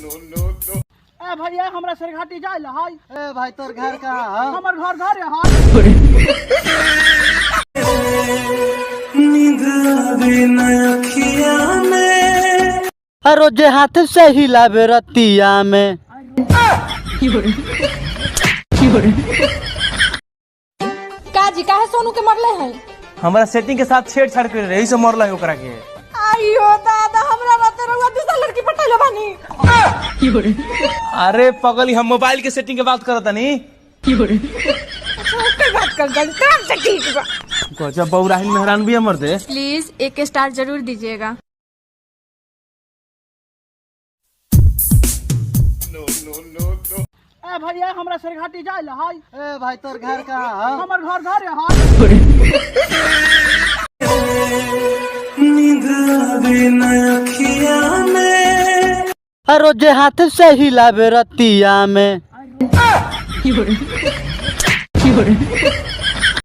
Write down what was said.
ए भैया, हमरा सरघाटी जाय ला है। ए भाई, तोर घर कहाँ है? हमर घर घरे है। रोजे हाथ से हिलावे रतिया में। काजी, काहे सोनू के मरले हैं? हमरा सेटिंग के साथ छेड़छाड़ कर रही से मरला है ओकरा के। आइयो दादा, हमरा राते रउआ दूसरा लड़की पटैले बानी। अरे पगली, हम मोबाइल के सेटिंग के बात करत तनी। ओकर बात कर दन तब से ठीक बा। गजब बौराहिन मेहरान भी मर दे। प्लीज एक स्टार जरूर दीजिएगा। ए भैया, हमरा सरघाटी जाय ला है। ए भाई, तोर घर कहाँ है? हमर घर घरे है। रोजे हाथ से हिलावे रतिया में।